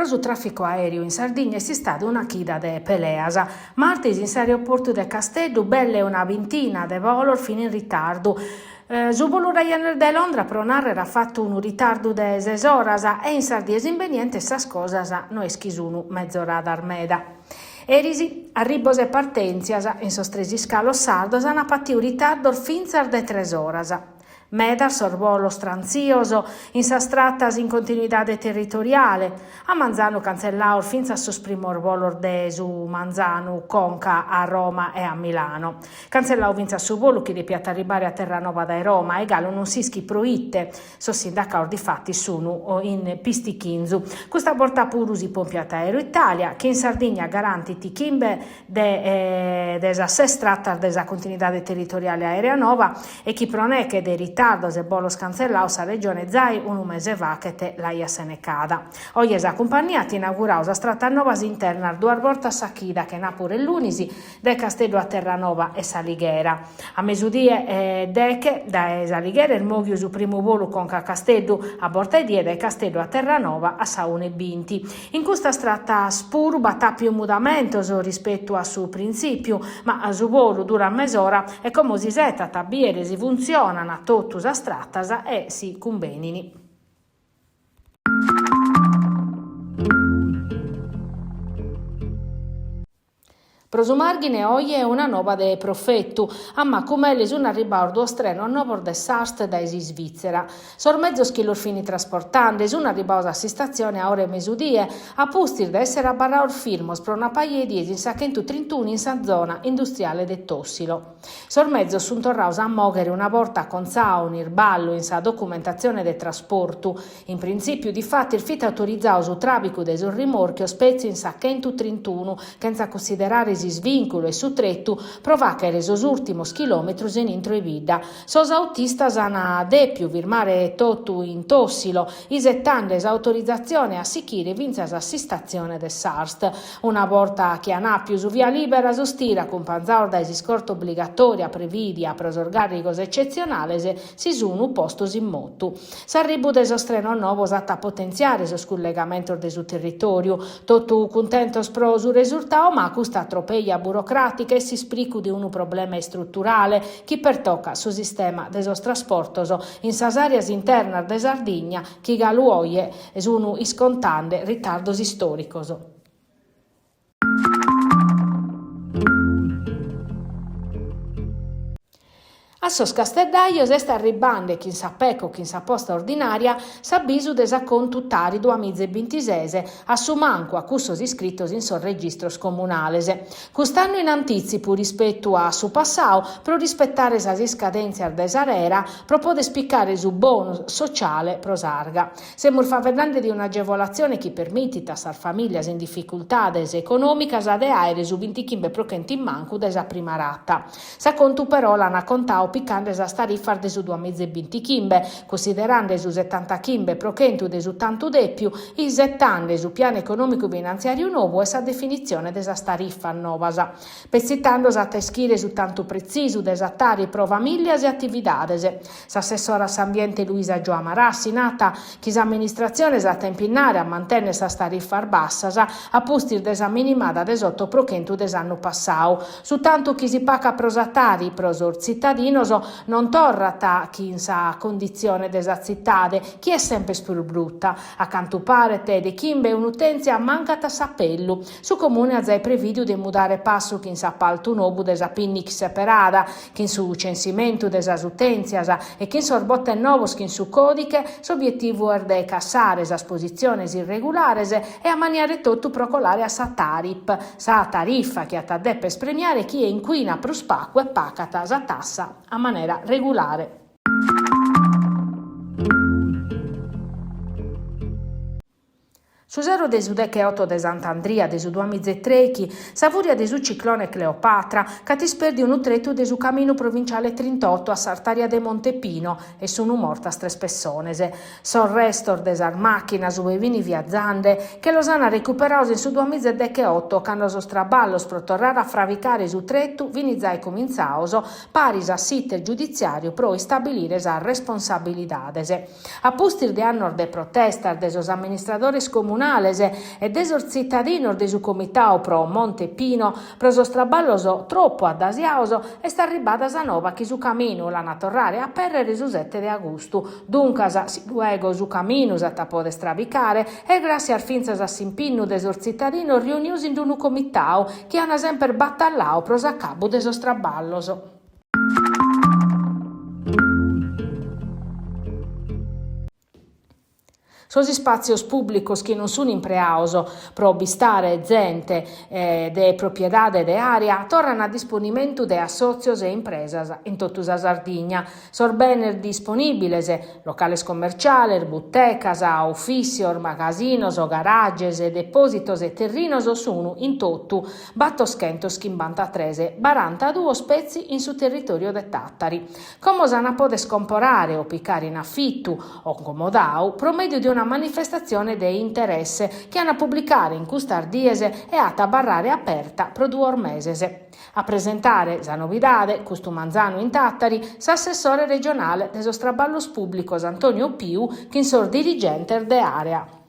Pro su tràficu aèreu in Sardigna est istada una chida de peleas. Martis in s'aeroportu de Casteddu belle una bintina de bolos fin in ritardu. Su bolu Ryanair dae Londra, pro nàrrere, at fatu unu ritardu de ses oras e in sas dies imbenientes sas cosas no est chi sun mezoradas meda. Eris, arribos e partèntzias in sos tres iscalos sardos ant patiu ritardos fintzas de tres oras. Medas sos bolos trantzios in sas tratas in continuidade territoriale, a manzanu cantzellados fintzas sos primos bolos de su manzanu conca a Roma e a Milano. Cantzelladu fintzas su bolu chi depiat arribbare a Terranova dae Roma e galu non s'ischit pro ite, sos sindacados difatis sunu in pistichinzu. Custa borta puru si pompiat Aeroitalia, chi in Sardigna garantit chimbe de de sas ses tratas de sa continuidade territoriale aèrea nova e chi pro neche de ritardos e bolos cantzellados sa Regione zai unu mese faghet l'aiat senecada. Oje sa cumpannia at inauguradu sas tratas novas internas duas bortas sa chida, chenàpura e lunis, dae Casteddu a Terranova e S'Alighera. A mesudie e deche, dae S'Alighera est mòghiu su primu bolu conca a Casteddu, a borta 'e die dae Casteddu a Terranova a sa una e binti. In custas tratas puru b'at àpiu mudamentos rispetu a su printzìpiu, ma su bolu durat mesora e como s'isetat a bìere si funtzionan totu sas tratas e si cumbenin. Pro su Màrghine oje una nova de profetu. A Macumele sunt arribados duos trenos novos de s'Arst dae s'Isvìtzera. Sos mezos chi los fint trasportende sunt arribados a s'istatzione a ora 'e mesudie, a pustis de èssere abarrados firmos pro una paja 'e dies in sa chentutrintuno in sa zona industriale de Tossilo. Sos mezos sunt torrados a mòghere una borta acontzadu un'isballu in sa documentatzione de trasportu. In printzìpiu, difatis, fit autorizadu su tràbicu de sos rimòrchios petzi in sa chentutrintuno, chentza cunsiderare s'isvìnculu e su tretu pro fàghere sos ùrtimos chilòmetros in intro 'e bidda. Sos autistas an dèpiu firmare totu in Tossilo, isetande s'autorizatzione a sichire fintzas a s'istatzione de s'Arst. Una borta chi an àpiu su via lìbera, sos tir, acumpanzados dae s'iscorta obligatòria prevìdia pro sos gàrrigos ecetzionales, si sun postos in motu. S'arribu de sos trenos novos at a potentziare sos cullegamentos de su territòriu. Totu cuntentos pro su resurtadu, ma custa tropeja burocràtica est s'ispricu de unu problema istruturale chi pertocat su sistema de sos trasportos in sas àreas internas de Sardigna chi galu oje sun iscontende ritardos istòricos. A sos casteddajos est arribbende chin sa PEC o chin sa posta ordinària s'abisu de s'acontu Tari duamiza e bintises, a su mancu a cussos iscritos in sos registros comunales. Cust'annu in antìtzipu rispetu a su passadu pro rispetare sas iscadèntzias de s'ARERA pro poder picare su bonus sociale pro s'arga. Semus faeddende de un'agevolatzione chi permitit a sas famìlias in dificultades econòmicas de àere su bintichimbe pro chentu in mancu de sa prima rata. S'acontu però l'ant contadu picande sas tarifas de su duamiza e bintichimbe, cunsiderende su setantachimbe pro chentu de su tantu dèpiu, isetende su pianu econòmicu finantziàriu nou e sa definitzione de sas tarifas novas. Petzi tando s'at a ischire su tantu pretzisu de sa Tari pro famìlias e atividades. S'assessora a s'ambiente Luisa Giua Marassi nat chi s'amministratzione s'at a impinnare a mantènnere sas tarifas bassas a pustis de sa minimada de s'oto pro chentu de s'annu passadu. Su tantu chi si pagat pro sa Tari pro sos tzitadinos non torrat chin sa conditzione de sa tzitade, chi est semper prus bruta. A cantu paret de chimbe un'utèntzia mancat s'apellu. Su Comune at zai prevìdiu de mudare passu chin s'apaltu nobu de sa pinnic seperada, Chin su censimentu de sas utèntzias e chin sos botes novos chin su còdiche, s'obietivu est de cassare sas positziones irregulares e ammaniare totu pro colare a sa Tarip, sa tarifa chi at a deper premiare chie incuinat prus pacu e pacat sa tassa a manera regulare. Su sero de su decheoto de Sant'Andria de su duamiza e trèichi, sa fùria de su ciclone Cleopatra ch'at ispèrdiu unu tretu de su caminu provinciale trintoto a s'artària de Monte Pino e sunu mortas tres pessones. Sos restos de sas màchinas ue fini viazande che los an recuperados in su duamiza e decheoto cando sos traballos pro torrare a fravicare su tretu fini zai cumintzados paris a s'iter giuditziàriu pro istabilire sas responsabilidades. A pustis de annos de protestas de sos amministradores comunales. comunales e de sos tzitadinos de su Comitadu pro Monte Pino pro sos traballos tropu addasiados, est arribbada sa nova chi su caminu l'an a torrare a apèrrere su sete de agustu. Duncas, si luego su caminu s'at a poder trabicare, est gràssias fintzas a s'impinnu de sos tzitadinos riunidos in unu comitadu chi an semper batalladu pro s'acabu de sos traballos. Sos ispàtzios pùblicos chi non sunt impreados pro bistare zente de propiedade de area torran a disponimentu de assòtzios e impresas in totu sa Sardigna. Sos benes disponìbiles, locales commerciales, butecas, ufìssios, magasinos, garages, depòsitos e terrinos sun in totu batoschentoschimbantatres, barantaduos petzi in su territòriu de Tàtari. Como s'an a poder comporare o picare in afitu o comodau pro mèdiu de una manifestatzione de interesse chi an a publicare in custas dies e at a abarrare aperta pro duos meses. A presentare sa novidade, custu manzanu in Tàtari, s'assessore regionale de sos traballos pùblicos Antonio Piu chin sos dirigentes de area.